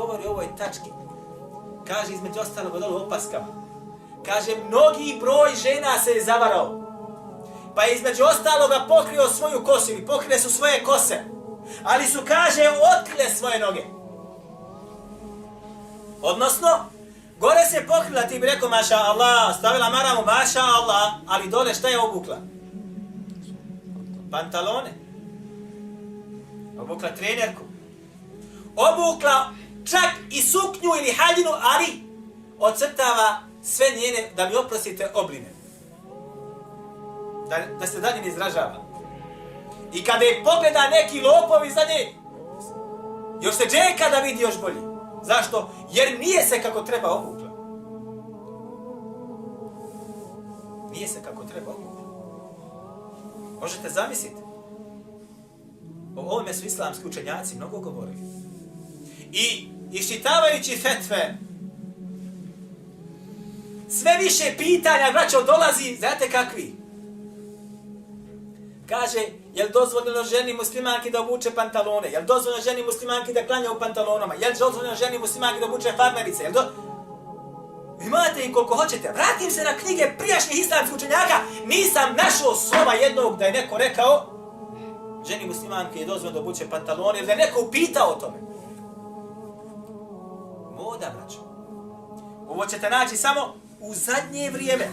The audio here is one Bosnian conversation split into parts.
govori o ovoj tački, kaže između ostalog od ovog opaskama, kaže mnogi broj žena se je zavarao, pa je između ostaloga pokrio svoju kosu ili pokrile su svoje kose, ali su, kaže, otkrile svoje noge. Odnosno, gore se pokrila, ti bi rekao, maša Allah, stavila maramu, maša Allah, ali dole šta je obukla? Pantalone. Obukla trenerku. Obukla čak i suknju ili haljinu, ali ocrtava sve njene, da mi oprostite, obline. Da se dalje ne izražava. I kada je pogleda neki lopovi za nje, još se džeka da vidi još bolje. Zašto? Jer nije se kako treba obukla. Nije se kako treba obukla. Možete zamisliti? O ovome su islamski učenjaci mnogo govorili. I iščitavajući fetve, sve više pitanja, braćo, dolazi, znate kakvi? Kaže, je li dozvoljeno ženi muslimanki da obuče pantalone? Je li dozvoljeno ženi muslimanki da klanja u pantalonama? Je li dozvoljeno ženi muslimanki da obuče farmerice? Imate ih koliko hoćete. Vratim se na knjige prijašnjih islamskih učenjaka. Nisam našao slova jednog da je neko rekao ženi muslimanki je dozvoljeno da obuče pantalone, ili da je neko upitao o tome. Moda, braćo. Ovo ćete naći samo u zadnje vrijeme.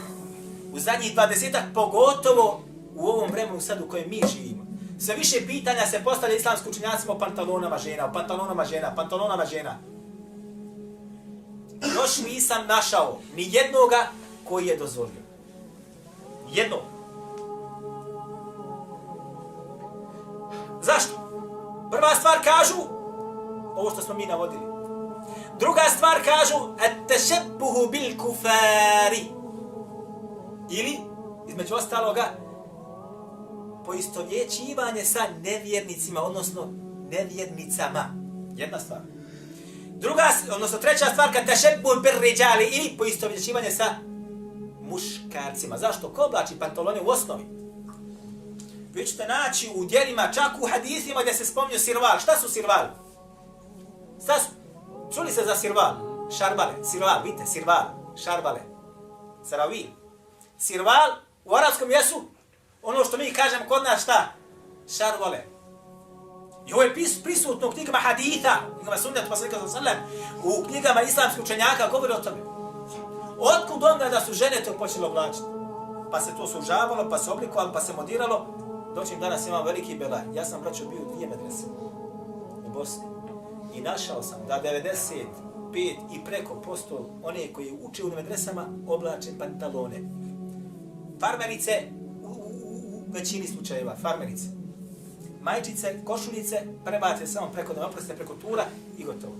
U zadnjih 20-ak, pogotovo u ovom vremenu sad u kojem mi živimo. Sve više pitanja se postavlja islamskim učenjacima o pantalonama žena, o pantalonama žena, pantalonama žena. Još nisam našao ni jednoga koji je dozvolio. Jedno. Zašto? Prva stvar kažu, ovo što smo mi navodili. Druga stvar kažu, at-tashabbuhu bil kufari. Ili, između ostaloga, poistovjećivanje sa nevjernicima, odnosno nevjernicama. Jedna stvar. Druga, odnosno treća stvar, kad tashabbuh bir rijali, ili poistovjećivanje sa muškarcima. Zašto? Ko oblači pantalone u osnovi? Vi ćete naći u djelima, čak u hadisima gdje se spominju sirval. Šta su sirval? Šta su? Čuli se za sirval? Šarbale. Sirval, vidite, sirval. Šarbale. Saravil. Sirval u arapskom jesu ono što mi kažemo kod nas šta? Šarvale. I ovo je prisutno u knjigama haditha, u knjigama sunnetu poslanika sallam, u knjigama islamskih učenjaka govori o tome. Otkud onda da su žene to počele oblačiti? Pa se to sužavalo, pa se oblikovalo, pa se modiralo. Doćim danas imam veliki belaj. Ja sam, braćo, bio u 2 medrese u Bosni. I našao sam da 95 i preko posto one koji uče u medresama oblače pantalone. Farmerice, u većini slučajeva, farmerice. Majčice, košuljice, prebate samo preko, da oproste preko tura i gotovo.